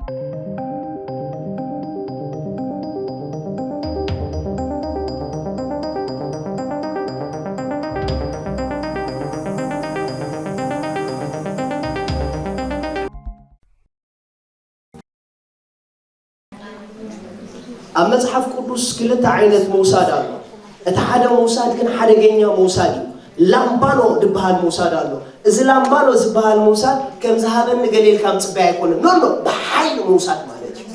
ኣብ መጽሓፍ ቅዱስ ክልተ ዓይነት ምውሳድ ኣሎ። እቲ ሓደ ምውሳድ ግን ሓደገኛ ምውሳድ እዩ። ላምባሎ ዝበሃል ምውሳድ ኣሎ። እዚ ላምባሎ ዝበሃል ምውሳድ ከም ዝሃበኒ ገለ ኢልካ ምጽበይ ኣይኮነን። ኖ፣ ኖ፣ ብሓይሊ ምውሳድ ማለት እዩ።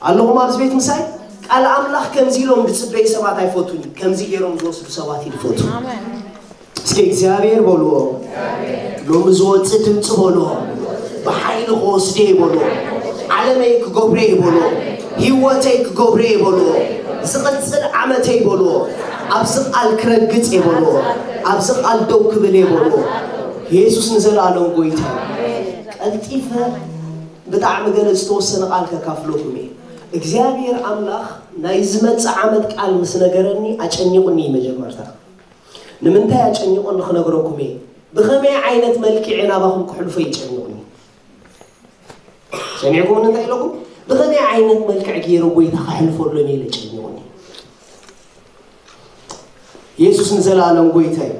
ኣለኹም ኣብዚ ቤት ምሳይ? ቃል ኣምላኽ ከምዚ ኢሎም ዝጽበዩ ሰባት ኣይፈቱን እዩ። ከምዚ ገይሮም ዝወስዱ ሰባት እዩ ዝፈቱ። እስኪ እግዚኣብሔር በልዎ። ሎሚ ዝወፅእ ድምፂ በልዎ። ብሓይሊ ክወስዶ እዩ በልዎ። ዓለመይ ክገብሮ እዩ በልዎ። ህይወተይ ክገብሮ እዩ በልዎ። ዝቕፅል ዓመተይ በልዎ። ኣብዚ ቃል ክረግፅ እዩ በልዎ። ኣብዚ ቃል ደው ክብል እዩ በልዎ። የሱስ ንዘለኣለም ጎይታ እዩ። ቀልጢፈ ብጣዕሚ ገለ ዝተወሰነ ቃል ከካፍለኩም እየ። እግዚኣብሔር ኣምላኽ ናይ ዝመጽእ ዓመት ቃል ምስ ነገረኒ ኣጨኒቑኒ እዩ መጀመርታ። ንምንታይ ኣጨኒቑኒ ክነግረኩም እየ። ብኸመይ ዓይነት መልክዕ ናባኹም ክሕልፎ እዩ ጨኒቑኒ። ሰሚዕኩም እንታይ ኢለኩም? ብኸመይ ዓይነት መልክዕ ገይረ ጎይታ ክሕልፈሎም ኢለ ጨኒቑኒ። የሱስ ንዘለኣለም ጎይታ እዩ።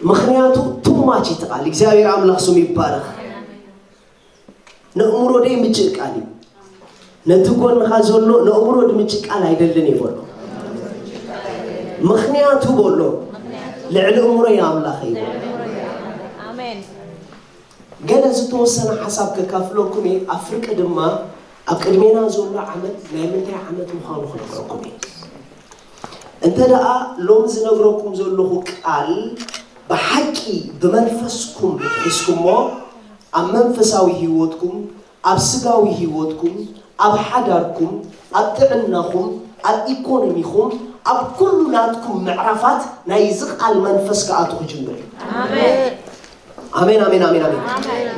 ምኽንያቱ ቱማች ይትቃል። እግዚኣብሔር ኣምላኽ ስሙ ይባረኽ። ነእምሮ ደይ ምጭቃል እዩ። ነቲ ጎንኻ ዘሎ ነእምሮ ድምጭቃል ኣይደልን እዩ በሎ። ምኽንያቱ በሎ ልዕሊ እምሮ እዩ ኣምላኽ እዩ። ኣሜን። ገለ ዝተወሰነ ሓሳብ ከካፍለኩም እየ። ኣብ ፍርቂ ድማ ኣብ ቅድሜና ዘሎ ዓመት ናይ ምንታይ ዓመት ምዃኑ ክነግረኩም እየ። እንተ ደኣ ሎሚ ዝነግረኩም ዘለኹ ቃል ብሓቂ ብመንፈስኩም ሒዝኩሞ፣ ኣብ መንፈሳዊ ህይወትኩም፣ ኣብ ስጋዊ ህይወትኩም፣ ኣብ ሓዳርኩም፣ ኣብ ጥዕናኹም፣ ኣብ ኢኮኖሚኹም፣ ኣብ ኩሉ ናትኩም ምዕራፋት ናይዚ ቃል መንፈስ ክኣቱ ክጅምር እዩ። ኣሜን። ኣሜን፣ ኣሜን፣ ኣሜን፣ ኣሜን።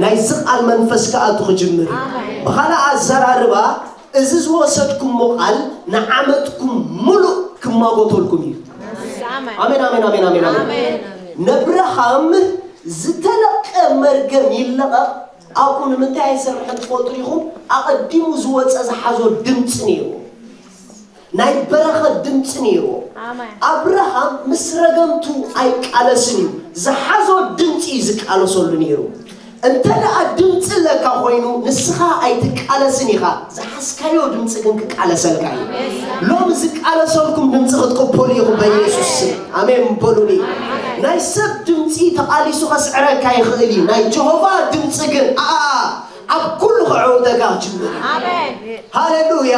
ናይዚ ቃል መንፈስ ክኣቱ ክጅምር እዩ። ብኻልእ ኣዘራርባ፣ እዚ ዝወሰድኩሞ ቃል ንዓመትኩም ሙሉእ ክማጎተልኩም እዩ። ኣሜን፣ ኣሜን፣ ኣሜን፣ ኣሜን፣ ኣሜን። ነብረሃም ዝተለቀ መርገም ይለቐቕ፣ ኣብኡ ንምንታይ ኣይሰርሕን ትፈልጡ ኢኹም? ኣቐዲሙ ዝወፀ ዝሓዞ ድምፂ ነይሩ። ናይ በረኸት ድምፂ ነይርዎ። ኣሜን። ኣብርሃም ምስ ረገምቱ ኣይቃለስን እዩ፣ ዝሓዞ ድምፂ እዩ ዝቃለሰሉ ነይሩ። እንተ ደኣ ድምፂ ኣለካ ኮይኑ ንስኻ ኣይትቃለስን ኢኻ፣ ዝሓዝካዮ ድምፂ ግን ክቃለሰልካ እዩ። ሎሚ ዝቃለሰልኩም ድምፂ ክትቅበሉ ኢኹም በኢየሱስ ስም። ኣሜን በሉኒ። ናይ ሰብ ድምፂ ተቓሊሱ ከስዕረካ ይኽእል እዩ፣ ናይ ጀሆቫ ድምፂ ግን ኣኣ ኣብ ኩሉ ክዕወተካ ክጅምር እዩ። ኣሜን። ሃሌሉያ።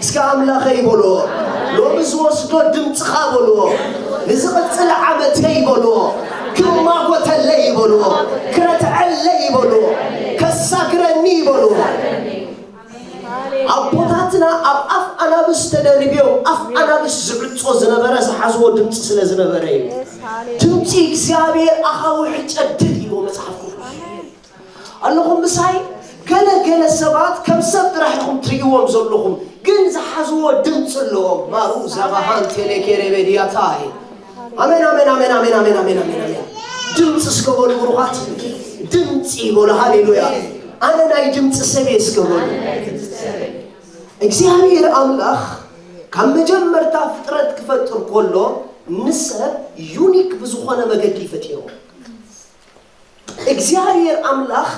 እስከ ኣምላኸይ በሎ። ሎሚ ዝወስዶ ድምፅኻ በሎ። ንዝቕፅል ዓመተይ በሎ። ክማጎተለይ በሎ። ክረትዐለይ በሎ። ከሳግረኒ በሎ። ኣቦታትና ኣብ ኣፍ ኣናብስ ተደርብዮም ኣፍ ኣናብስ ዝዕጾ ዝነበረ ዝሓዝዎ ድምፂ ስለ ዝነበረ እዩ። ድምፂ እግዚኣብሔር ኣኻውሕ ጨድድ ይብሎ መፅሓፍ ቅዱስ። ኣለኹም ምሳይ? ገለ ገለ ሰባት ከም ሰብ ጥራሕ ኢኹም ትርእይዎም ዘለኹም፣ ግን ዝሓዝዎ ድምፂ ኣለዎም። ማሩ ዛባሃን ቴሌኬሬቤድያታይ። ኣሜን፣ ኣሜን፣ ኣሜን፣ ኣሜን፣ ኣሜን፣ ኣሜን፣ ኣሜን፣ ኣሜን። ድምፂ እስከ በሉ ብሩኻት፣ ድምፂ በሉ። ሃሌሉያ። ኣነ ናይ ድምፂ ሰብ እየ እስከ በሉ። እግዚኣብሔር ኣምላኽ ካብ መጀመርታ ፍጥረት ክፈጥር ከሎ ንሰብ ዩኒክ ብዝኾነ መገዲ ይፈጢርዎ። እግዚኣብሔር ኣምላኽ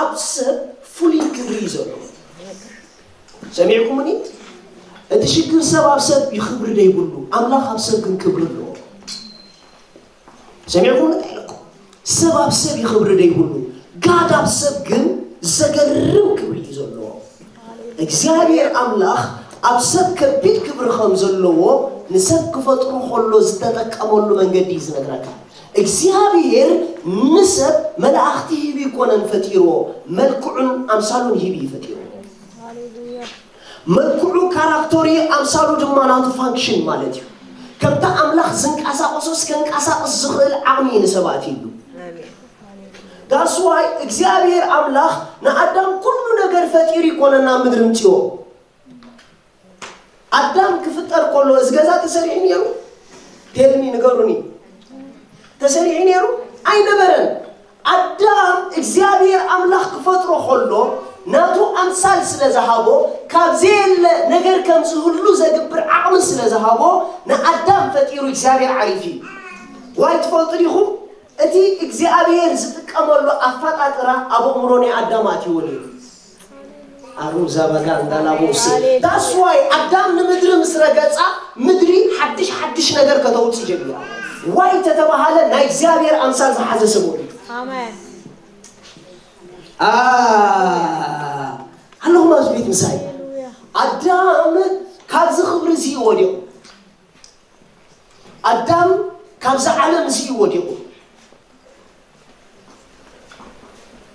ኣብ ሰብ ፍሉይ ክብሪ እዩ ዘለዎ። ሰሚዕኩምኒ? እቲ ሽግር ሰብ ኣብ ሰብ ክብሪ ደይብሉ፣ ኣምላኽ ኣብ ሰብ ግን ክብሪ ኣለዎ። ሰሚዕኩምኒ እንታይ ኢለኩም? ሰብ ኣብ ሰብ ክብሪ ደይብሉ፣ ጋድ ኣብ ሰብ ግን ዘገርም ክብሪ እዩ ዘለዎ። እግዚኣብሔር ኣምላኽ ኣብ ሰብ ከቢድ ክብሪ ከም ዘለዎ ንሰብ ክፈጥሮ ከሎ ዝተጠቀመሉ መንገዲ እዩ ዝነግረካ። እግዚኣብሔር ንሰብ መላእኽቲ ሂቡ ኣይኮነን ፈጢርዎ፣ መልክዑን ኣምሳሉን ሂቡ እዩ ፈጢርዎ። መልክዑ ካራክተሩ ኣምሳሉ ድማ ናቱ ፋንክሽን ማለት እዩ። ከምታ ኣምላኽ ዝንቀሳቐሶስ ከንቀሳቕስ ዝኽእል ዓቕሚ እዩ ንሰብ ኣትይሉ። ዳስዋይ እግዚኣብሔር ኣምላኽ ንኣዳም ኩሉ ነገር ፈጢሩ ኣይኮነን ናብ ምድሪ ምፅዎ። ኣዳም ክፍጠር ከሎ እዚ ገዛ ተሰሪሑ ነይሩ? ቴልሚ ንገሩኒ። ተሰሪሑ ነይሩ? ኣይነበረን። ኣዳም እግዚኣብሔር ኣምላኽ ክፈጥሮ ከሎ ናቱ ኣምሳል ስለ ዝሃቦ፣ ካብ ዘየለ ነገር ከም ዝህሉ ዘግብር ዓቕሚ ስለ ዝሃቦ፣ ንኣዳም ፈጢሩ እግዚኣብሔር ዓሪፉ እዩ። ዋይ ትፈልጡ ዲኹም? እቲ እግዚኣብሔር ዝጥቀመሉ ኣፈጣጥራ ኣብ ኣእምሮ ናይ ኣዳም ኣትይዎ ነይሩ። ኣሩዛ ባጋ እንዳላቦ ሲ ሃሌሉያ። That's why ኣዳም ንምድሪ ምስ ረገጻ፣ ምድሪ ሓድሽ ሓድሽ ነገር ከተውጽእ ጀሚራ። ዋይ ተተባሃለ፣ ናይ እግዚኣብሔር ኣምሳል ዝሓዘ ሰብ ወዲቁ። ኣሜን። ኣለኹም ኣብዚ ቤት ምሳይ። ኣዳም ካብዚ ክብሪ እዚ እዩ ወዲቑ። ኣዳም ካብዚ ዓለም እዚ እዩ ወዲቑ።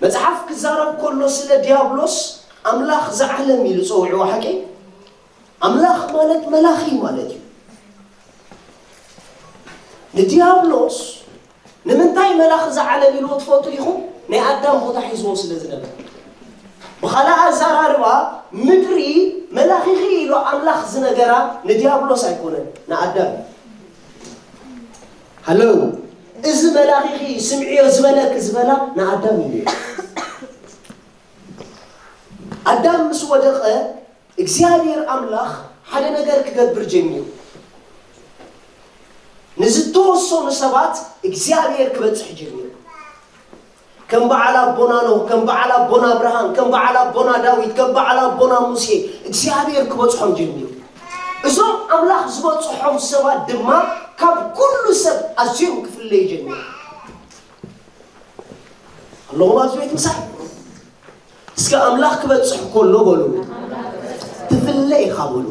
መጽሓፍ ክዛረብ ከሎ ስለ ዲያብሎስ ኣምላኽ ዝዓለም ኢሉ ጸዊዕዎ። ሓቂ ኣምላኽ ማለት መላኺ ማለት እዩ። ንዲያብሎስ ንምንታይ መላኺ ዝዓለም ኢልዎ ትፈልጡ ዲኹም? ናይ ኣዳም ቦታ ሒዝዎ ስለ ዝነበረ። ብኻልእ ኣዘራርባ ምድሪ መላኺኺ ኢሉ ኣምላኽ ዝነገራ ንዲያብሎስ ኣይኮነን፣ ንኣዳም እዩ። ሃለው እዚ መላኺኺ ስምዕዮ ዝበለኪ ዝበላ ንኣዳም እዩ። ኣዳም ምስ ወደቐ እግዚኣብሔር ኣምላኽ ሓደ ነገር ክገብር ጀሚሩ። ንዝተወሰኑ ሰባት እግዚኣብሔር ክበጽሕ ጀሚሩ። ከም በዓል ኣቦና ኖህ፣ ከም በዓል ኣቦና ኣብርሃም፣ ከም በዓል ኣቦና ዳዊት፣ ከም በዓል ኣቦና ሙሴ እግዚኣብሔር ክበጽሖም ጀሚሩ። እዞም ኣምላኽ ዝበጽሖም ሰባት ድማ ካብ ኩሉ ሰብ ኣዝዮም ክፍለዩ ጀሚሩ። ኣለኹም ኣብዚ ቤት ምሳይ? እስከ ኣምላኽ ክበጽሕ ከሎ በሉ ትፍለ ኢኻ በሉ።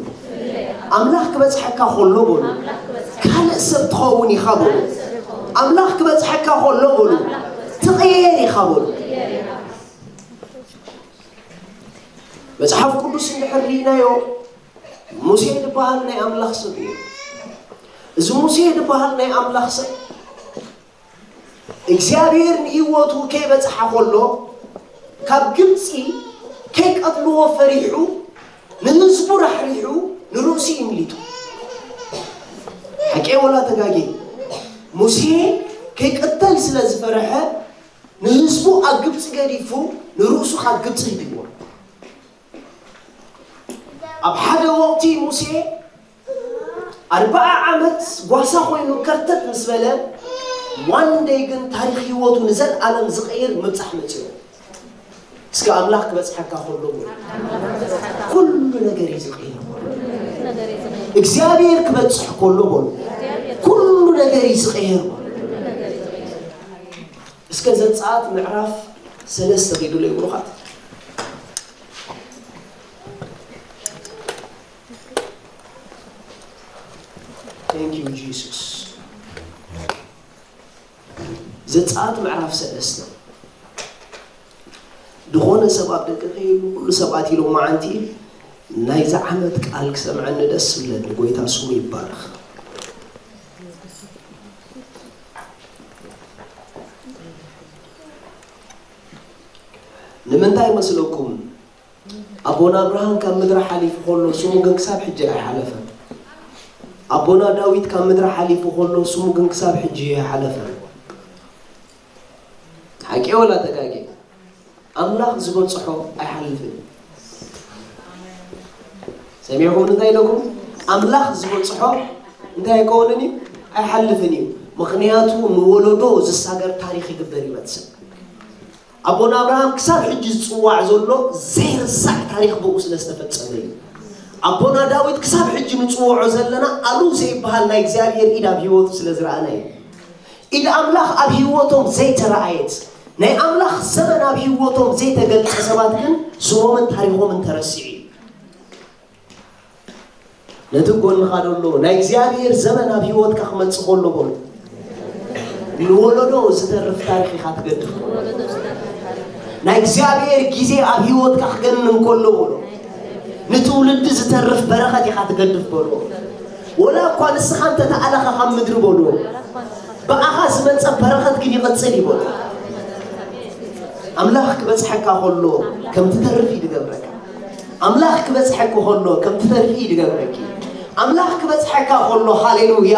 ኣምላኽ ክበጽሐካ ከሎ በሉ ካልእ ሰብ ትኸውን ኢኻ በሉ። ኣምላኽ ክበጽሐካ ከሎ በሉ ትቕየር ኢኻ በሉ። መጽሓፍ ቅዱስ እንድሕር ርኢናዮ ሙሴ ዝበሃል ናይ ኣምላኽ ሰብ እዩ። እዚ ሙሴ ዝበሃል ናይ ኣምላኽ ሰብ እግዚኣብሔር ንህይወቱ ከይበጽሓ ከሎ ካብ ግብፂ ከይቀትልዎ ፈሪሑ ንህዝቡ ራሕሪሑ ንርእሱ ይምሊጡ። ሓቄ ወላ ተጋጌ? ሙሴ ከይቅተል ስለ ዝፈረሐ ንህዝቡ ኣብ ግብፂ ገዲፉ ንርእሱ ካብ ግብፂ ሂድዎ። ኣብ ሓደ ወቕቲ ሙሴ ኣርባዓ ዓመት ጓሳ ኮይኑ ከርተት ምስ በለ ዋን ደይ ግን ታሪኽ ህይወቱ ንዘልኣለም ዝቕይር ምብጻሕ መጺኡ። እስከ ኣምላኽ ክበጽሐካ ከሎ በሉ። ኩሉ ነገር እዩ ዝቕየር በሉ። እግዚኣብሔር ክበጽሕ ከሎ በሉ ኩሉ ነገር እዩ ዝቕየር በሉ። እስከ ዘጸኣት ምዕራፍ ሰለስተ ኺዱለይ ብሩኻት። Thank you Jesus። ዘጸኣት ምዕራፍ ሰለስተ። ዝኾነ ሰብ ኣብ ደገ ከይህሉ ኩሉ ሰብ ኣትዩ ሎማዓንቲ ናይዚ ዓመት ቃል ክሰምዐኒ ደስ ዝብለኒ። ጎይታ ስሙ ይባረኽ። ንምንታይ መስለኩም ኣቦና ኣብርሃም ካብ ምድሪ ሓሊፉ ከሎ ስሙ ግን ክሳብ ሕጂ ኣይሓለፈን። ኣቦና ዳዊት ካብ ምድሪ ሓሊፉ ከሎ ስሙ ግን ክሳብ ሕጂ ኣይሓለፈን። ሓቂ ወላ ተጋጌ? ኣምላኽ ዝበጽሖ ኣይሓልፍን እዩ። ሰሚዕኹም እንታይ ኢለኩም? ኣምላኽ ዝበጽሖ እንታይ ኣይከውንን እዩ? ኣይሓልፍን እዩ። ምኽንያቱ ንወለዶ ዝሳገር ታሪኽ ይግበር ይመጽእ። ኣቦና ኣብርሃም ክሳብ ሕጂ ዝጽዋዕ ዘሎ ዘይርሳዕ ታሪኽ ብኡ ስለ ዝተፈጸመ እዩ። ኣቦና ዳዊት ክሳብ ሕጂ ንጽውዖ ዘለና ኣሉ ዘይበሃል ናይ እግዚኣብሔር ኢድ ኣብ ህይወቱ ስለ ዝረኣና እዩ። ኢድ ኣምላኽ ኣብ ህይወቶም ዘይተረኣየት ናይ ኣምላኽ ዘመን ኣብ ህይወቶም ዘይተገልጸ ሰባት ግን ስሞምን ታሪኾምን ተረሲዑ እዩ። ነቲ ጎንኻ ዘሎ ናይ እግዚኣብሔር ዘመን ኣብ ህይወትካ ክመጽእ ከሎ በሉ ንወለዶ ዝተርፍ ታሪኽ ኢኻ ትገድፍ። ናይ እግዚኣብሔር ግዜ ኣብ ህይወትካ ክገንን ከሎ በሉ ንትውልዲ ዝተርፍ በረኸት ኢኻ ትገድፍ በሉ። ወላ እኳ ንስኻ እንተተኣለኻ ካብ ምድሪ በሉ ብኣኻ ዝመጸ በረኸት ግን ይቕጽል ይበሉ። ኣምላኽ ክበጽሐካ ከሎ ከም ትተርፍ እዩ ዝገብረካ። ኣምላኽ ክበጽሐኪ ከሎ ከም ትተርፊ እዩ ዝገብረኪ። ኣምላኽ ክበጽሐካ ከሎ ሃሌሉያ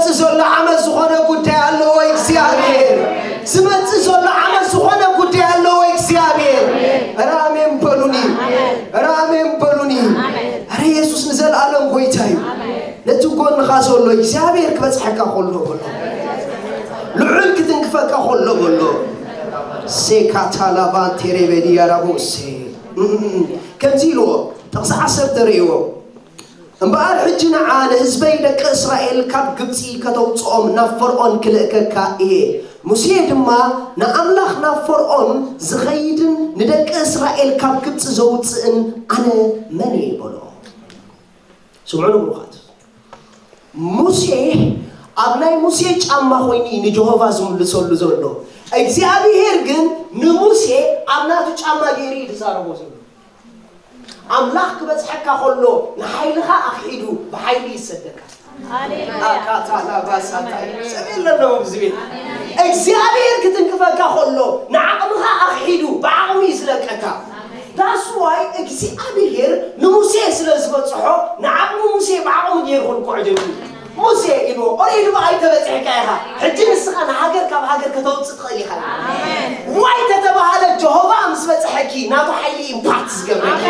ዝመጽእ ዘሎ ዓመት ዝኾነ ጉዳይ ኣለዎ እግዚኣብሔር። ዝመጽእ ዘሎ ዓመት ዝኾነ ጉዳይ ኣለዎ እግዚኣብሔር። ራሜን በሉኒ። ራሜን በሉኒ። ኣረ የሱስ ንዘለኣለም ጎይታ እዩ። ነቲ ጎንኻ ዘሎ እግዚኣብሔር ክበጽሐካ ከሎ በሎ። ልዑል ክትንክፈካ ከሎ በሎ። ሴካታላባን ቴሬቤዲ ያራቦሴ ከምዚ ኢልዎ። ጥቕሲ ዓሰርተ ርእይዎ። እምበኣር ሕጂ ንዓ ንህዝበይ ደቂ እስራኤል ካብ ግብጺ ከተውጽኦም ናብ ፈርዖን ክልእከካ እየ። ሙሴ ድማ ንኣምላኽ ናብ ፈርዖን ዝኸይድን ንደቂ እስራኤል ካብ ግብጺ ዘውጽእን ኣነ መን እየ በሎ። ስምዑ ንብሩኻት። ሙሴ ኣብ ናይ ሙሴ ጫማ ኮይኑ እዩ ንጀሆቫ ዝምልሰሉ ዘሎ። እግዚኣብሔር ግን ንሙሴ ኣብ ናቱ ጫማ ገይሩ እዩ ዝዛረቦ ዘሎ። ኣምላኽ ክበጽሐካ ከሎ ንሓይልኻ ኣኽሒዱ ብሓይሊ ይሰደካ። ኣካታላባሳታይ ሰብ የለለዎም ዝብል እግዚኣብሔር ክትንክፈካ ከሎ ንዓቕምኻ ኣኽሒዱ ብዓቕሚ ይዝለቀካ። ዳስዋይ እግዚኣብሔር ንሙሴ ስለ ዝበጽሖ ንዓቕሚ ሙሴ ብዓቕሚ ገይሩ ክንኩዕ ጀሚሩ። ሙሴ ኢልዎ ኦሪት ድማ ኣይተበጽሕካ ኢኻ። ሕጂ ንስኻ ንሃገር ካብ ሃገር ከተውፅእ ትኽእል ኢኻ። ዋይ ተተባሃለ ጀሆቫ ምስ በጽሐኪ ናቱ ሓይሊ ኢምፓክት ዝገብረኪ።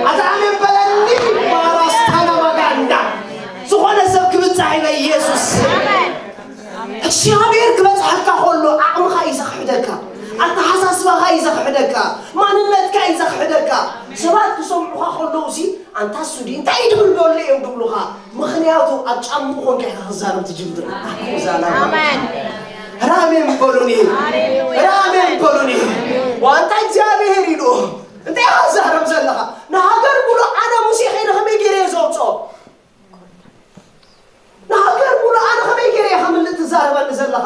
ኣታ ኣሜን በለኒ። ባራስታና ማጋንዳ ዝኾነ ሰብ ክብጻሕ ኢለ ኢየሱስ ኣተሓሳስባኻ እዩ ዘኽሕደካ፣ ማንነትካ እዩ ዘኽሕደካ። ሰባት ክሰምዑኻ ከለዉ ሲ ኣንታ እሱ ድዩ እንታይ ድብል ደሎ እዮም ድብሉኻ። ምኽንያቱ ኣብ ጫምኡ ኮንካ ኢኻ ክዛረብ ትጅምር። ኣኮ ዛላ ኣሜን። ራሜን በሉኒ። ሃሌሉያ። ራሜን በሉኒ። ዋንታ እግዚኣብሔር ኢሉ እንታይ ኢኻ ትዛረብ ዘለኻ? ንሃገር ሙሉእ ኣነ ሙሴ ከይደ ከመይ ገይረ እየ ዘውፅኦ? ንሃገር ሙሉእ ኣነ ከመይ ገይረ እየ ከምልእ ትዛረበኒ ዘለኻ?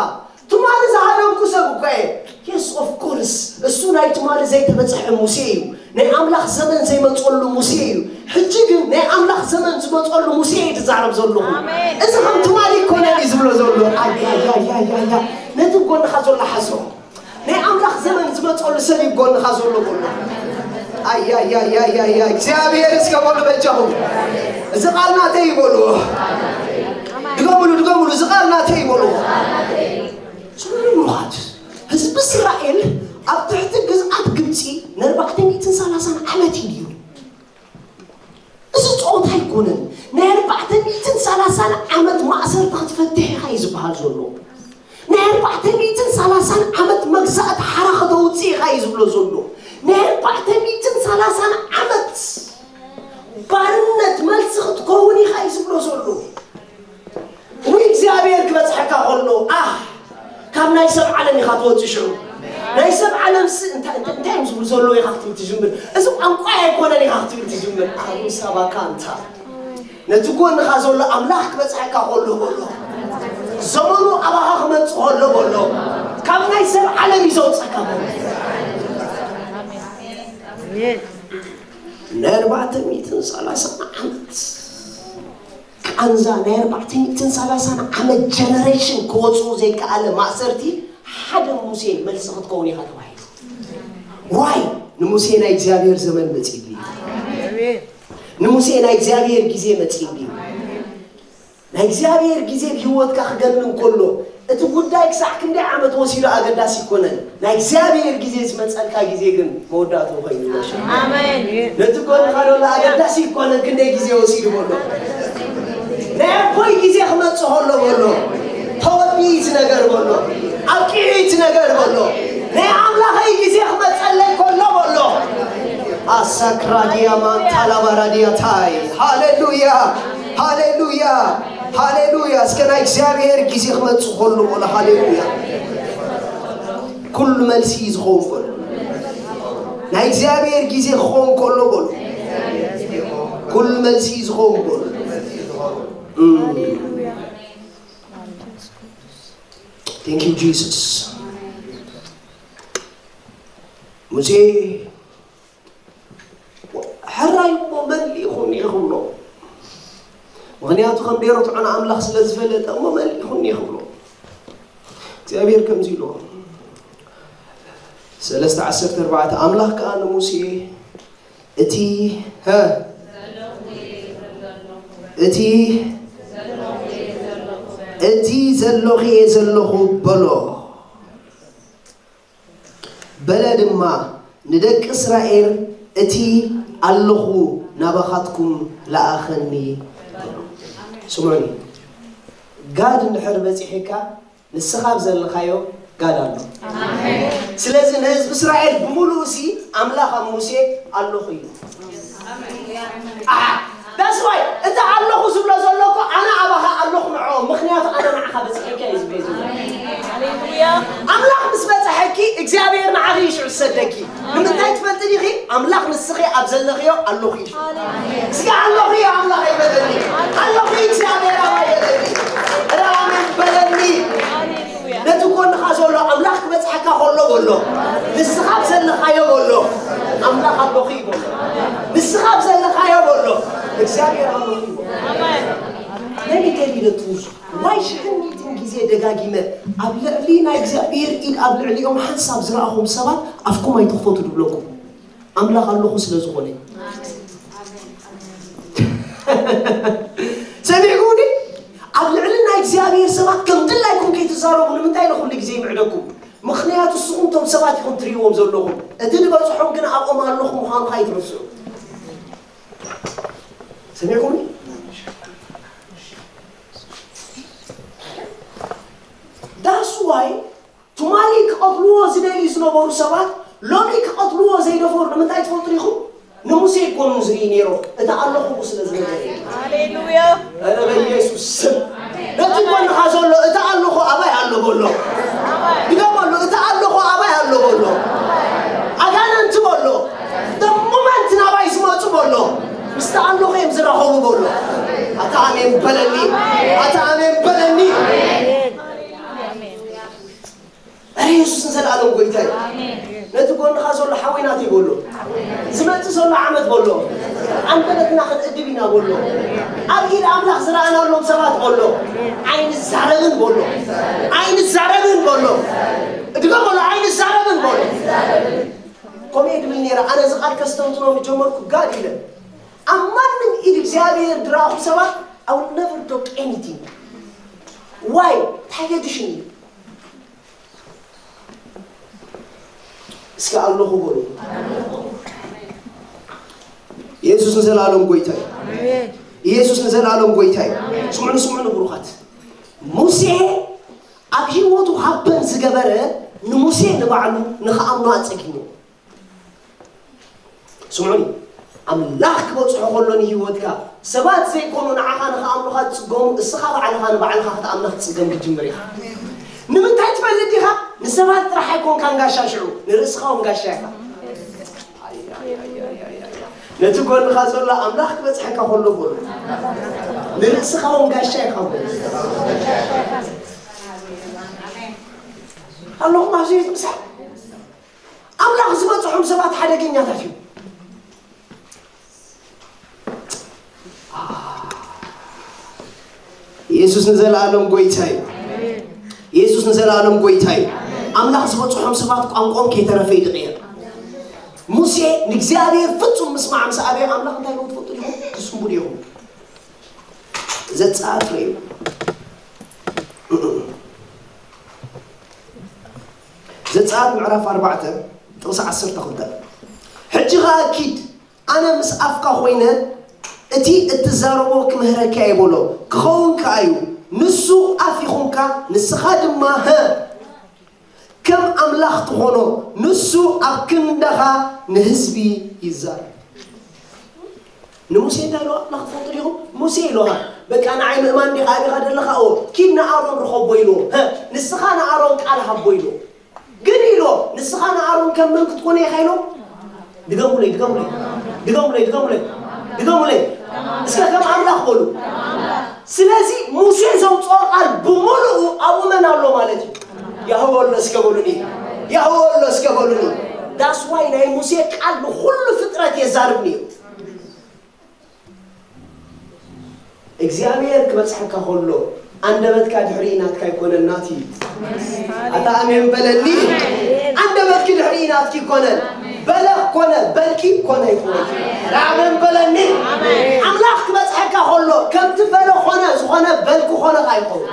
ትማሊ ዝሃደምኩ ሰብ እኮ እየ። Yes, of course፣ እሱ ናይ ትማሊ ዘይተበፅሐ ሙሴ እዩ። ናይ ኣምላኽ ዘመን ዘይመፀሉ ሙሴ እዩ። ሕጂ ግን ናይ ኣምላኽ ዘመን ዝመፀሉ ሙሴ እየ ትዛረብ ዘለኹ። ኣሜን። እዚ ከም ትማሊ ይኮነን እዩ ዝብሎ ዘሎ። ኣያያያያያ፣ ነቲ ጎንኻ ዘሎ ሓዞ። ናይ ኣምላኽ ዘመን ዝመፀሉ ሰብ እዩ ጎንኻ ዘሎ ጎሎ። ኣያያያያያ፣ እግዚኣብሔር እስከ በሉ በጃኹም። እዚ ቃል ናተይ ይበሉ። ድገሙሉ፣ ድገሙሉ፣ እዚ ቃል ናተይ ይበሉ። ስምዑ ብሩኻት፣ ህዝቢ እስራኤል ኣብ ትሕቲ ግዝኣት ግብፂ ንኣርባዕተ ሚእትን ሰላሳን ዓመት እዩ። እዚ ጸወታ ኣይኮነን። ናይ ኣርባዕተ ሚእትን ሰላሳን ዓመት ማእሰርቲ ክትፈትሕ ኢኻ እዩ ዝበሃል ዘሎ። ናይ ኣርባዕተ ሚእትን ሰላሳን ዓመት መግዛእቲ ሓራ ከተውጽእ ኢኻ እዩ ዝብሎ ዘሎ። ናይ ኣርባዕተ ሚእትን ሰላሳን ዓመት ባርነት መልሲ ክትከውን ኢኻ እዩ ዝብሎ ዘሎ። ወይ እግዚኣብሔር ክበጽሐካ ከሎ፣ ኣህ፣ ካብ ናይ ሰብ ዓለም ኢኻ ትወጽእ ሽዑ። ናይ ሰብ ዓለምሲ እንታይ፣ እንታይ፣ እንታይ እዮም ዝብሉ ዘለዉ ኢኻ ክትብል ትጅምር። እዚ ቋንቋ ኣይኮነን ኢኻ ክትብል ትጅምር። ኣሩ ሰባካ እንታ። ነቲ ጎንኻ ዘሎ ኣምላኽ ክበጽሐካ ከሎ በሎ። ዘመኑ ኣባኻ ክመጽእ ከሎ በሎ። ካብ ናይ ሰብ ዓለም እዩ ዘውጽኣካ በሎ። ናይ ኣርባዕተ ሚእትን ሰላሳን ዓመት ቃንዛ ናይ ኣርባዕተ ሚእትን ሰላሳን ዓመት ጀነሬሽን ክወፅኡ ዘይከኣለ ማእሰርቲ ሓደ ሙሴ መልሲ ክትከውን ኢኻ ተባሂሉ። ዋይ ንሙሴ ናይ እግዚኣብሔር ዘመን መፂሉ እዩ። ንሙሴ ናይ እግዚኣብሔር ግዜ መፂሉ እዩ። ናይ እግዚኣብሔር ግዜ ብህይወትካ ክገንን ከሎ እቲ ጉዳይ ክሳዕ ክንደይ ዓመት ወሲዱ ኣገዳሲ ይኮነን። ናይ እግዚኣብሔር ግዜ ዝመፀልካ ግዜ ግን መወዳእትኡ ኮይኑ ይመሸ። ኣሜን። ነቲ ጎንኻ ዘሎ ኣገዳሲ ይኮነን ክንደይ ግዜ ወሲዱ በሎ። ናይ ኣቦይ ግዜ ክመጽእ ከሎ በሎ። ተወዲኡ እቲ ነገር በሎ። ኣብቂዑ እቲ ነገር በሎ። ናይ ኣምላኸይ ግዜ ክመጸለይ ከሎ በሎ። ኣሳክራዲያ ማንታላባራዲያ ታይ። ሃሌሉያ፣ ሃሌሉያ፣ ሃሌሉያ። እስከ ናይ እግዚኣብሔር ግዜ ክመጽእ ከሎ በሎ። ሃሌሉያ። ኩሉ መልሲ እዩ ዝኸውን በሎ። ናይ እግዚኣብሔር ግዜ ክኸውን ከሎ በሎ። ኩሉ መልሲ እዩ ዝኸውን በሎ። እም። Thank you, Jesus። ሙሴ ሕራይ እሞ መን ልኢኹኒ ክብሎ። ምኽንያቱ ከም ደይረትዖ ንኣምላኽ ስለ ዝፈለጠ እሞ መን ልኢኹኒ ክብሎ። እግዚኣብሔር ከምዚ ኢልዎ። ሰለስተ ዓሰርተ ኣርባዕተ ኣምላኽ ከኣ ንሙሴ እቲ፣ ሀ፣ እቲ፣ እቲ ዘለኹ እየ ዘለኹ በሎ። በለ ድማ ንደቂ እስራኤል እቲ ኣለኹ ናባኻትኩም ለኣኸኒ በሎ። ስምዑኒ፣ ጋድ እንድሕር በጺሕካ ንስኻ ኣብ ዘለኻዮ ጋድ ኣሎ። ስለዚ ንህዝቢ እስራኤል ብምሉኡ ሲ ኣምላኽ ኣብ ሙሴ ኣለኹ እዩ። ኣሓ፣ that's why እቲ ኣለኹ ዝብሎ ዘሎ እኮ ኣነ ኣባኻ ኣለኹ ንዕኦም፣ ምኽንያቱ ኣነ ንዓኻ በጺሐካ እዩ ዝብሎ ዘሎ። ሃሌሉያ። ኣምላኽ ምስ በጽሐኪ እግዚኣብሔር ንዓኺ እዩ ሽዑ ዝሰደኪ። ንምንታይ ትፈልጢ ዲኺ? ኣምላኽ ንስኺ ኣብ ዘለኽዮ ኣለኹ እዩ። እስኪ ኣለኹ እዩ ኣምላኽ ይበለኒ። ኣለኹ እዩ እግዚኣብሔር ኣባይ ይበለኒ። ራመን በለኒ። ነቲ ጎንኻ ዘሎ ኣምላኽ ክበጽሐካ ከሎ በሎ። ንስኻ ኣብ ዘለኻዮ በሎ። ኣምላኽ ኣለኹ እዩ በሎ። ንስኻ ኣብ ዘለኻዮ በሎ። እግዚኣብሔር ኣለኹ እዩ በሎ። Let me tell you the truth. ዋይ ሽሕን ሚእትን ግዜ ደጋጊመ ኣብ ልዕሊ ናይ እግዚኣብሔር ኢድ ኣብ ልዕሊኦም ሓንሳብ ዝረኣኹም ሰባት ኣፍኩም ኣይትኽፈቱ ድብለኩም። ኣምላኽ ኣለኹ ስለ ዝኾነ። ሰሚዕኩምኒ? ኣብ ልዕሊ ናይ እግዚኣብሔር ሰባት ከም ድላይኩም ከይትዛረቡ ንምንታይ ንኹሉ ግዜ ይምዕደኩም? ምኽንያቱ ንስኹም እቶም ሰባት ኢኹም ትርእይዎም ዘለኹም። እቲ ዝበጽሖም ግን ኣብኦም ኣለኹ ምዃኑ ከይትረስዑ። ሰሚዕኩምኒ? That's why ትማሊ ክቐትልዎ ዝደልዩ ዝነበሩ ሰባት ሎሚ ክቐትልዎ ዘይደፈሩ ንምንታይ ትፈልጡ ዲኹም? ንሙሴ ኣይኮኑን ዝርኢ ነይሮም፣ እቲ ኣለኹ ስለ ዝነበረ እዩ። ሃሌሉያ። ኧረ በኢየሱስ ስም ነቲ ጎንኻ ዘሎ እቲ ኣለኹ ኣባይ ኣሎ በሎ። ድገመሉ፣ እቲ ኣለኹ ኣባይ ኣሎ በሎ። ኣጋንንቲ በሎ። ደሙመንት ናባይ ዝመፁ በሎ። ምስቲ ኣለኹ እዮም ዝራኸቡ በሎ። ኣታ ኣሜን በለኒ። ኣታ ኣሜን በለኒ። ኧረ የሱስ ንዘለኣለም ጎይታ እዩ። ነቲ ጎንኻ ዘሎ ሓወይ ናተይ በሎ። ዝመጽእ ዘሎ ዓመት በሎ። ኣንደበትና ክንእድብ ኢና በሎ። ኣብ ኢድ ኣምላኽ ዝረኣናሎም ሰባት በሎ። ኣይንዛረብን በሎ። ኣይንዛረብን በሎ። እድገ በሎ ኣይንዛረብን በሎ። ከምኡ እየ ድብል ነይረ። ኣነ እዚ ቃል ከስተንትኖ ምጀመርኩ ጋድ ኢለ ኣብ ማንም ኢድ እግዚኣብሔር ድረኣኹ ሰባት I will never do anything. Why? እንታይ ገድሽን እዩ እስኪ ኣለኹ በሉ። ኢየሱስ ንዘለኣለም ጎይታ እዩ። ኢየሱስ ንዘለኣለም ጎይታ እዩ። ስምዑኒ፣ ስምዑኒ ብሩኻት። ሙሴ ኣብ ህይወቱ ሃበን ዝገበረ ንሙሴ ንባዕሉ ንኽኣምኖ ኣጸጊሙ። ስምዑኒ፣ ኣምላኽ ክበጽሖ ከሎ ንህይወትካ ሰባት ዘይኮኑ ንዓኻ ንኽኣምኑኻ ዝጽገሙ፣ እስኻ ባዕልኻ ንባዕልኻ ክትኣምና ክትጽገም ክትጅምር ኢኻ። ንምንታይ ትፈልጥ ዲኻ? ንሰባት ጥራሕ ኣይኮንካን ጋሻ ሽዑ፣ ንርእስኻ እውን ጋሻ ኢኻ። ነቲ ጎንኻ ዘሎ ኣምላኽ ክበጽሐካ ከሎ በሎ። ንርእስኻ እውን ጋሻ ኢኻ በሎ። ኣለኹም ኣብዚ ቤት ምሳሕ ኣምላኽ ዝበጽሖም ሰባት ሓደገኛታት እዮም። ኢየሱስ ንዘለኣለም ጎይታ እዩ። ኢየሱስ ንዘለኣለም ጎይታ እዩ። ኣምላኽ ዝበጽሖም ሰባት ቋንቋኦም ከይተረፈ ይድቕየር። ሙሴ ንእግዚኣብሔር ፍጹም ምስማዕ ምስ ኣበየ ኣምላኽ እንታይ ኢልዎ ትፈልጡ ዲኹም? ትስንቡ ዲኹም? ዘጸኣት ርእዩ። ዘጸኣት ምዕራፍ ኣርባዕተ ጥቕሲ ዓሰርተ ክልተ ሕጂ ኸኣ ኪድ ኣነ ምስ ኣፍካ ኾይነ እቲ እትዛረቦ ክምህረካ እየ በሎ። ክኸውን ከኣ እዩ። ንሱ ኣፍ ይኹንካ፣ ንስኻ ድማ ሀ ከም ኣምላኽ ትኾኖ። ንሱ ኣብ ክንዳኻ ንህዝቢ ይዛረብ። ንሙሴ እንታይ ኢልዋ ኣምላኽ ትፈልጡ ዲኹም? ሙሴ ኢልዋ በቃ ንዓይ ምእማን ዲኻ ኣቢኻ ደለኻ ኦ ኪድ ንኣሮን ርኸቦ ኢልዎ። ሀ ንስኻ ንኣሮን ቃል ሃቦ ኢልዎ። ግን ኢሎ ንስኻ ንኣሮን ከም መን ክትኮነ ኢኻ ኢሎ? ድገሙለይ ድገሙለይ ድገሙለይ ድገሙለይ ድገሙለይ እስከ ከም ኣምላኽ በሉ። ስለዚ ሙሴ ዘውፅኦ ቃል ብምሉኡ ኣብኡ መን ኣሎ ማለት እዩ? ያህወ ኣሎ እስከ በሉኒ። ያህወ ኣሎ እስከ በሉኒ። ዳስዋይ ናይ ሙሴ ቃል ንኩሉ ፍጥረት የዛርብ ነይሩ። እግዚኣብሔር ክበጽሐካ ከሎ ኣንደበትካ ድሕሪ ናትካ ኣይኮነን ናቲ። ኣታ ኣሜን በለኒ። ኣንደበትኪ ድሕሪ ናትኪ ይኮነን። በለኽ ኮነ በልኪ ኮነ ይኮነ። ኣሜን በለኒ። ኣምላኽ ክበጽሐካ ከሎ ከምቲ በለ ኮነ ዝኾነ በልኩ ኮነ ኣይኮን።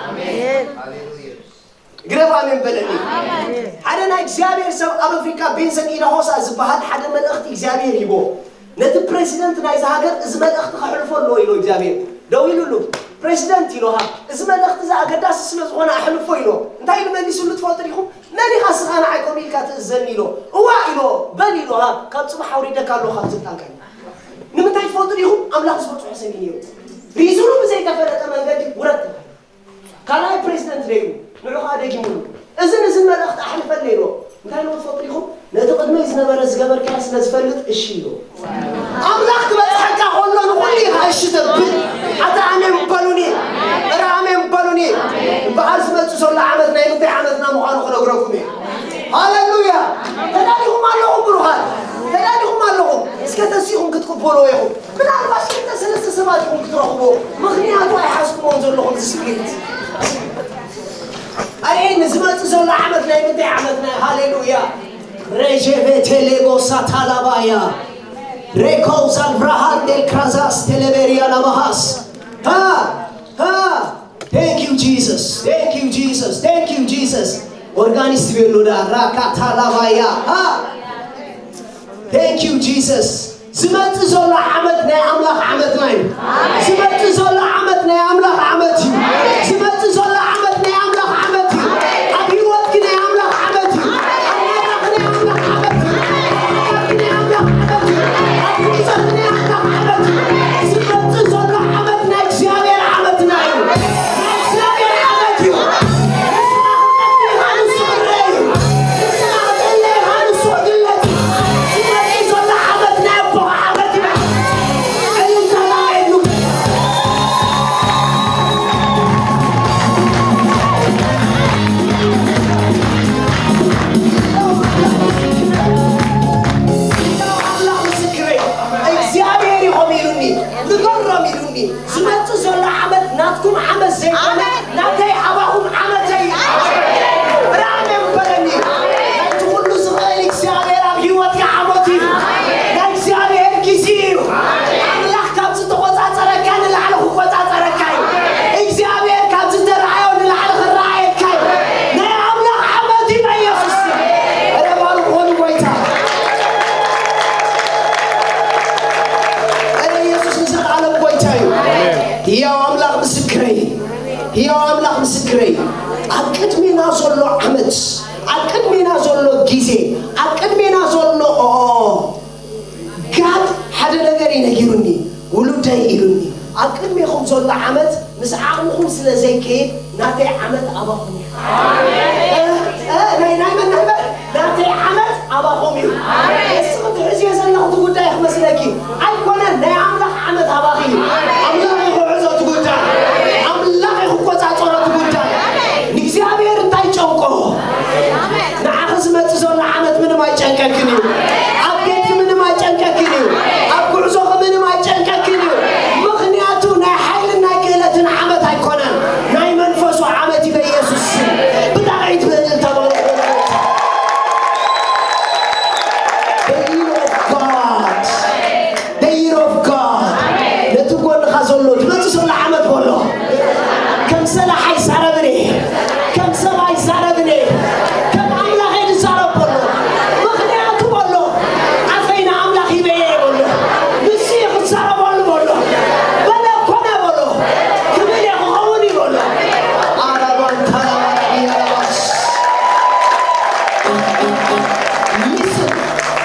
ግረፍ ኣሜን በለኒ። ሓደ ናይ እግዚኣብሔር ሰብ ኣብ ኣፍሪካ ቤንሰን ኢዳሆሳ ዝበሃል ሓደ መልእኽቲ እግዚኣብሔር ሂቦ ነቲ ፕሬዚደንት ናይዚ ሃገር እዚ መልእኽቲ ከሕልፎ ኣለዎ ኢሎ እግዚኣብሔር ደው ኢሉሉ። ፕሬዚደንት ኢሎሃ እዚ መልእኽቲ እዚ ኣገዳሲ ስለ ዝኾነ ኣሕልፎ ኢሎ። እንታይ ኢሉ መሊሱሉ ትፈልጡ ዲኹም? መን ኢኻ ስኻ ንዓይ ከምኡ ኢልካ ትእዘኒ ኢሎ። እዋ ኢሎ። በል ኢሎሃ ካብ ፅባሕ ኣውሪደካ ኣለኹ ካብ ስልጣንካ። ንምንታይ ትፈልጡ ዲኹም? ኣምላኽ ዝበፅሖ ሰብ እዩ ነይሩ። ሪዝኑ ብዘይተፈለጠ መንገዲ ውረድ ተባሂሉ። ካልኣይ ፕሬዚደንት ደይቡ ንዑ ከዓ ደጊሙሉ እዝን እዝን መልእኽቲ ኣሕልፈለይ ኢሎ። እንታይ ኢሎ ትፈልጡ ኢኹም? ነቲ ቅድመይ ዝነበረ ዝገበርካዮ ስለ ዝፈልጥ እሺ ኢሎ። ኣምላኽ ክበፅሐካ ከሎ ንኹሉ ኢኻ እሺ ተብል። ኣታ ኣሜን በሉኒ። እረ ኣሜን በሉኒ። እምበኣር ዝመፅእ ዘሎ ዓመት ናይ ምንታይ ዓመትና ምዃኑ ክነግረኩም እየ። ሃሌሉያ። ተዳሊኹም ኣለኹም ብሩኻት። ተዳሊኹም ኣለኹም። እስከ ተሲኹም ክትቅበልዎ ኢኹም። ምናልባት ክልተ ሰለስተ ሰባት ኢኹም ክትረኽብዎ። ምኽንያቱ ኣይሓዝኩሞን ዘለኹም እዚ ስፕሪት። ኣየ ንዝመጽእ ዘሎ ዓመት ናይ ምንታይ ዓመት ናይ ሃሌሉያ። ሬጀቬ ቴሌቦሳ ታላባያ ሬኮው ዛልብራሃን ዴል ክራዛስ ቴሌቤሪያ ናባሃስ ሃ ሃ Thank you Jesus. Thank you Jesus. Thank you Jesus. ኦርጋኒስት ቤሎ ዳ ራካ ታላባያ ሃ Thank you Jesus. ዝመጽእ ዘሎ ዓመት ናይ ኣምላኽ ዓመትና እዩ። ዝመጽእ ዘሎ ዓመት ናይ ኣምላኽ ዓመት እዩ። ዝመጽእ ዘሎ ዓመት ናይ ኣምላኽ ዓመት እዩ። ኣብ ህይወትኪ ናይ ኣምላኽ ዓመት እዩ። ኣብ ናብራኺ ናይ ህያው ኣምላኽ ምስክረይ፣ ህያው ኣምላኽ ምስክረይ። ኣብ ቅድሜና ዘሎ ዓመት፣ ኣብ ቅድሜና ዘሎ ግዜ፣ ኣብ ቅድሜና ዘሎ ጋድ ሓደ ነገር እዩ ነጊሩኒ። ውሉደይ ኢሉኒ፣ ኣብ ቅድሜኹም ዘሎ ዓመት ምስ ዓቕምኹም ስለ ዘይከይድ ናተይ ዓመት ኣባኹም እዩ። እ፣ እ፣ ናይ፣ ናይ መን፣ ናይ መን? ናተይ ዓመት ኣባኹም እዩ። እስኺ ትሕዝዮ ዘለኹ እቲ ጉዳይ ክመስለኪ ኣይኮነን። ናይ ኣምላኽ ዓመት ኣባኺ እዩ። ኣምላኽ እዩ ክሕዞ እቲ ጉዳይ። ኣምላኽ እዩ ክቆጻጸሮ እቲ ጉዳይ። ንእግዚኣብሔር እንታይ ጨንቆ? ንዓኺ ዝመጽእ ዘሎ ዓመት ምንም ኣይጨንቀክን እዩ። ኣብ ቤትኪ ምንም ኣይጨንቀክን እዩ። ኣብ ጉዕዞኺ ምንም ኣይጨንቀክን እዩ። ምኽንያቱ ናይ ሓይልን ናይ ክእለትን ዓመት ኣይኮነን። ናይ መንፈሱ ዓመት እዩ በኢየሱስ ስም። ብጣዕዒት ብእልልታ በሉ። The year of God. The year of God። ነቲ ጎንኻ ዘሎ ትመጽእ ዘሎ ዓመት በሎ። ከም ሰላሕ ኣይዛረብን እየ። ከም ሰብ ኣይዛረብን እየ። ከም ኣምላኽ እየ ዝዛረብ በሎ። ምኽንያቱ በሎ፣ ኣፈይ ንኣምላኽ ሂበየ እየ በሎ። ንሱ እዩ ክዛረበሉ በሎ። በለ ኮነ በሎ። ክብል እየ ክኸውን እዩ በሎ። ኣራባን ታራባን እያለባስ። Listen፣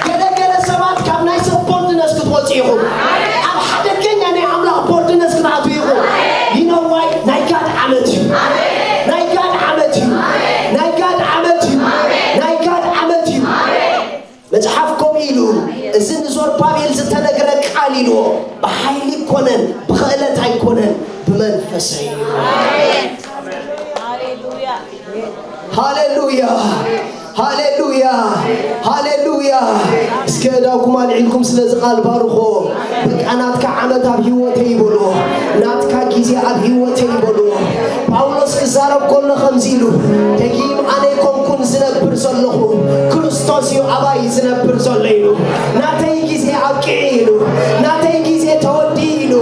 ገለ ገለ ሰባት ካብ ናይ ሰብ ቦልድነስ ክትወፁ ኢኹም። ኣብ ሓደገኛ ናይ ኣምላኽ ቦልድነስ ክትኣትዉ ኢኹም። You know why? ናይ ጋድ ዓመት እዩ። ናይ ጋድ ዓመት እዩ። ናይ ጋድ ዓመት እዩ። ናይ ጋድ ዓመት እዩ። መጽሓፍ ከምኡ ኢሉ፣ እዚ ንዞርባቤል ዝተነግረ ቃል ኢልዎ፣ ብሓይሊ ኣይኮነን፣ ብኽእለት ኣይኮነን፣ ብመንፈሰይ እዩ። ሃሌሉያ፣ ሃሌሉያ፣ ሃሌሉያ። እስከ እዳውኩም ኣልዒልኩም ስለዚ ቃል ባርኾ። በቃ ናትካ ዓመት ኣብ ህይወተይ ይበሎ። ናትካ ግዜ ኣብ ህይወተይ ይበሎ። ጳውሎስ ክዛረብ ከሎ ከምዚ ኢሉ፣ ደጊም ኣነ ኣይኮንኩን ዝነብር ዘለኹ፣ ክርስቶስ እዩ ኣባይ ዝነብር ዘሎ ኢሉ። ናተይ ግዜ ኣብቂዑ ኢሉ፣ ናተይ ግዜ ተወዲኡ ኢሉ።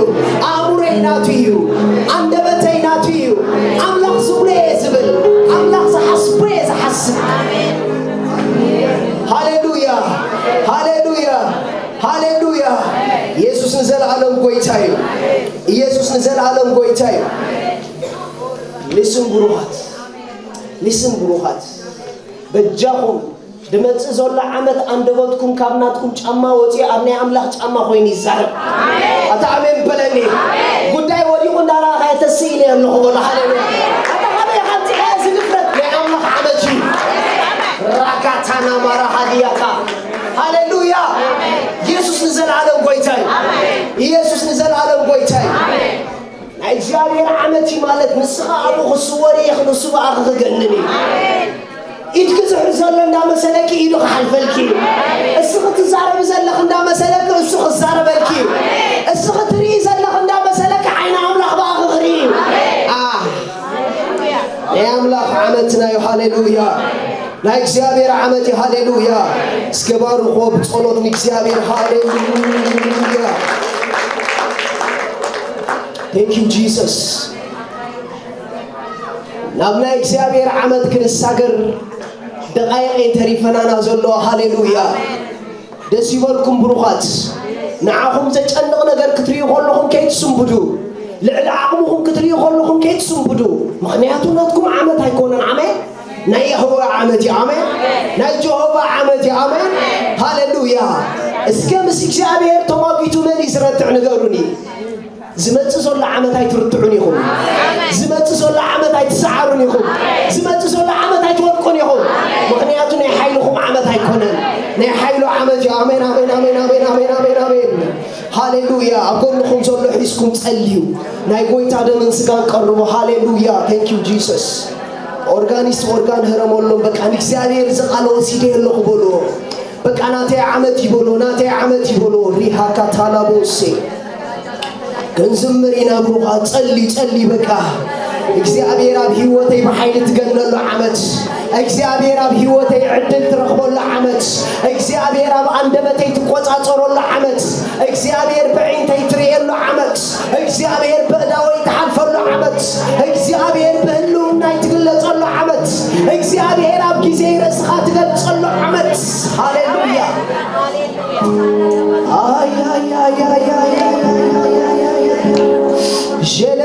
ኣእምሮይ ናቱ እዩ፣ ኣንደበተይ ናቱ እዩ። ኣምላኽ ዝብሎ እየ ዝብል፣ ኣምላኽ ዝሓስቦ እየ ዝሓስብ። ሃሌሉያ፣ ሃሌሉያ፣ ሃሌሉያ። ኢየሱስ ንዘለኣለም ጎይታ እዩ። ኢየሱስ ንዘለኣለም ጎይታ እዩ። Listen ብሩኻት፣ listen ብሩኻት። በጃኹም ድመጽእ ዘሎ ዓመት ኣንደበትኩም ካብ ናትኩም ጫማ ወጺኡ ኣብ ናይ ኣምላኽ ጫማ ኮይኑ ይዛረብ። ኣታ ኣሜን በለኒ። ጉዳይ ወዲቑ እንዳረኣኻዮ ተስእ ኢለ ኣለኹ በሎ። ሃሌሉያ። ኣታ ካበይ ኢኻ ኣምጺእካዮ እዚ ድፍረት? ናይ ኣምላኽ ዓመት እዩ። ራካታና ማራ ሃዲያታ። ሃሌሉያ። ኢየሱስ ንዘለኣለም ጎይታ እዩ። ኢየሱስ ንዘለኣለም ጎይታ እዩ። ናይ እግዚኣብሔር ዓመት እዩ ማለት ንስኻ ኣብኡ ክስወር ኢኺ፣ ንሱ ብኣኺ ክገንን እዩ። ኢድኪ ዝሕዝ ዘሎ እንዳመሰለኪ ኢዱ ክሓልፈልኪ እዩ። እስኺ ትዛረቢ ዘለኺ እንዳመሰለኪ እሱ ክዛረበልኪ እዩ። እስኺ ትርኢ ዘለኺ እንዳመሰለኪ ዓይኒ ኣምላኽ ብኣኺ ክርኢ እዩ። ኣ፣ ናይ ኣምላኽ ዓመትና እዩ። ሃሌሉያ። ናይ እግዚኣብሔር ዓመት እዩ። ሃሌሉያ። እስከ ባርኾ ብጸሎት ንእግዚኣብሔር። ሃሌሉያ። Thank you Jesus። ናብ ናይ እግዚኣብሔር ዓመት ክንሳገር ደቓይቕ እየን ተሪፈናና ዘለዋ። ሃሌሉያ። ደስ ይበልኩም ብሩኻት። ንዓኹም ዘጨንቕ ነገር ክትርእዩ ከለኹም ከይትስንብዱ፣ ልዕሊ ዓቕምኹም ክትርእዩ ከለኹም ከይትስንብዱ። ምኽንያቱ ናትኩም ዓመት ኣይኮነን። ኣሜን። ናይ የሆዋ ዓመት እዩ። ኣሜን። ናይ ጀሆቫ ዓመት እዩ። ኣሜን። ሃሌሉያ። እስከ ምስ እግዚኣብሔር ተሟጊቱ መን እዩ ዝረትዕ ንገሩኒ። ዝመጽእ ዘሎ ዓመት ኣይትርትዑን ኢኹም። ዝመጽእ ዘሎ ዓመት ኣይትሰዓሩን ኢኹም። ዝመጽእ ዘሎ ዓመት ኣይትወድቁን ኢኹም። ምኽንያቱ ናይ ሓይልኹም ዓመት ኣይኮነን። ናይ ሓይሉ ዓመት እዩ። ኣሜን፣ ኣሜን፣ ኣሜን፣ ኣሜን፣ ኣሜን፣ ኣሜን፣ ኣሜን። ሃሌሉያ። ኣብ ጎንኹም ዘሎ ሒዝኩም ጸልዩ። ናይ ጎይታ ደምን ስጋን ቀርቡ። ሃሌሉያ። Thank you Jesus። ኦርጋኒስት ኦርጋን ህረመሎም። በቃ ንእግዚኣብሔር እዚ ቃል ወሲደ ኣለኹ በልዎ። በቃ ናተይ ዓመት ይበሎ፣ ናተይ ዓመት ይበሎ። ሪሃካ ታላቦሴ ክንዝምር ኢና ብሩኻ። ጸሊ፣ ጸሊ በቃ። እግዚኣብሔር ኣብ ህይወተይ ብሓይሊ ትገነሉ ዓመት፣ እግዚኣብሔር ኣብ ህይወተይ ዕድል ትረኽበሉ ዓመት፣ እግዚኣብሔር ኣብ ኣንደበተይ ትቆጻጸረሉ ዓመት፣ እግዚኣብሔር ብዒንተይ ትርእየሉ ዓመት፣ እግዚኣብሔር ብእዳወይ ትሓልፈሉ ዓመት፣ እግዚኣብሔር ብህልውናይ ትግለጸሉ ዓመት፣ እግዚኣብሔር ኣብ ግዜይ ርእስኻ ትገልጸሉ ዓመት። ሃሌሉያ። ኣይ፣ ኣይ፣ ኣይ፣ ኣይ፣ ኣይ፣ ኣይ፣ ኣይ፣ ኣይ፣ ኣይ፣ ኣይ፣ ኣይ፣ ኣይ።